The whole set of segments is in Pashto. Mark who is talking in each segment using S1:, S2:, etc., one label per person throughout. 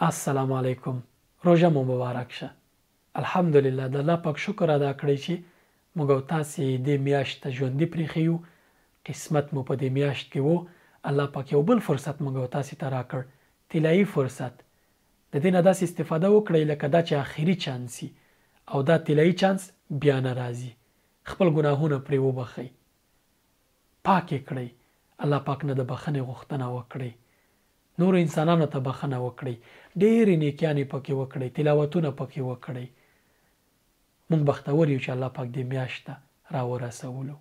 S1: السلام علیکم، روژه مو مبارک شه. الحمدلله، د الله پاک شکر ادا کړئ چې موږ او تاسې دې میاشت ته ژوندي پریښي یو. قسمت مو په دې میاشت کې وو. الله پاک یو بل فرصت موږ او تاسې ته راکړ، طلایي فرصت. د دې نه داسې استفاده وکړئ لکه دا چې اخري چانس او دا طلایي چانس بیا نه راځي. خپل ګناهونه پرې وبخښئ، پاک یې کړئ، الله پاک نه د بخښنې غوښتنه وکړئ، نورو انسانانو ته بخښنه وکړئ، ډېرې نیکیانې پکې وکړئ، تلاوتونه پکې وکړئ. موږ بختور یو چې الله پاک دې میاشت ته راورسولو.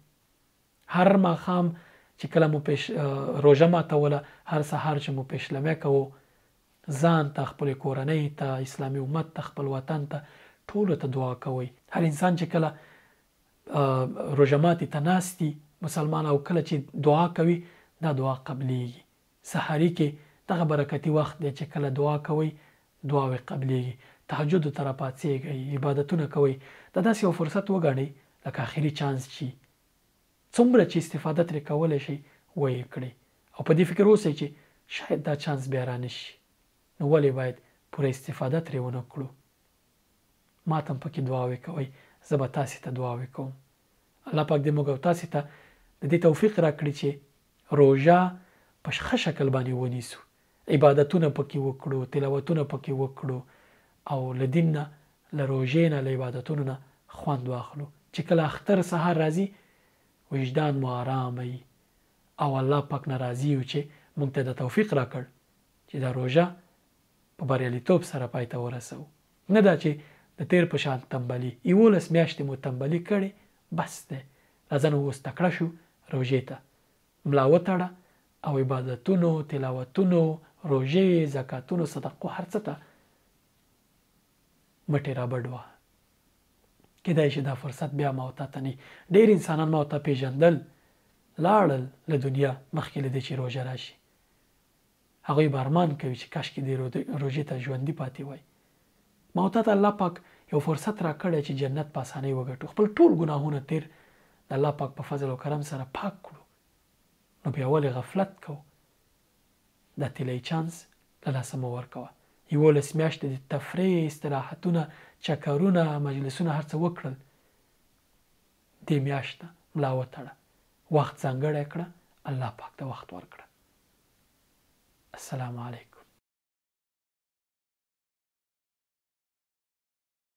S1: هر ماښام چې کله مو پیش روژه ماتوله، هر سهار چې مو پیشلمه کوو، ځان ته، خپلې کورنۍ ته، اسلامي امت ته، خپل وطن ته، ټولو ته دعا کوئ. هر انسان چې کله روژه ماتي ته ناست دي مسلمان او کله چې دعا کوي، دا دعا قبلیږي. سحري کې دغه برکتي وخت دی چې کله دعا کوئ، دعاوې قبلیږي. تهجد ته راپاڅېږئ، عبادتونه کوئ. دا داسې یو فرصت وګڼئ لکه اخري چانس چې څومره چې استفاده ترې کولی شئ ویې کړئ، او په دې فکر اوسئ چې شاید دا چانس بیا رانشي، نو ولې باید پوره استفاده ترې ونه کړو. ماته هم پکې دعاوې کوئ، زه به تاسې ته دعاوې کوم. الله پاک دې موږ او تاسې ته د دې توفیق راکړي چې روژه په ښه شکل باندې ونیسو، عبادتونه پکې وکړو، تلاوتونه پکې وکړو، او له دین نه، له روژې نه، له عبادتونو نه خوند واخلو، چې کله اختر سهار راځي وجدان مو آرامه وي او الله پاک نه راضي یو چې موږ ته د توفیق راکړ چې دا روژه په بریالیتوب سره پای ته ورسوو. نه دا چې د تېر په شان تنبلي، 11 میاشتې مو تنبلي کړې، بس دی، راځه نو اوس تکړه شو، روژې ته ملا وتړه او عبادتونو، تلاوتونو، روژې، زکاتونو، صدقو، هر څه ته مټې رابډ وهه. کېدای شي دا فرصت بیا ما او تا ته نه. ډېر انسانان ما او تا پېژندل، لاړل له دنیا مخکې له دې چې روژه راشي. هغوی به ارمان کوي چې کاشکې دې روژې ته ژوندي پاتې وای. ما او تا ته الله پاک یو فرصت راکړی چې جنت په اسانۍ وګټو، خپل ټول ګناهونه تېر د الله پاک په فضل او کرم سره پاک کړو. نو بیا ولې غفلت کوو؟ دا طلایي چانس له لاسه مه ورکوه. 11 میاشتې د تفریح، استراحتونه، چکرونه، مجلسونه، هر څه وکړل، دې میاشت ته ملا وتړه، وخت ځانګړی کړه، الله پاک ته وخت ورکړه. السلام علیکم.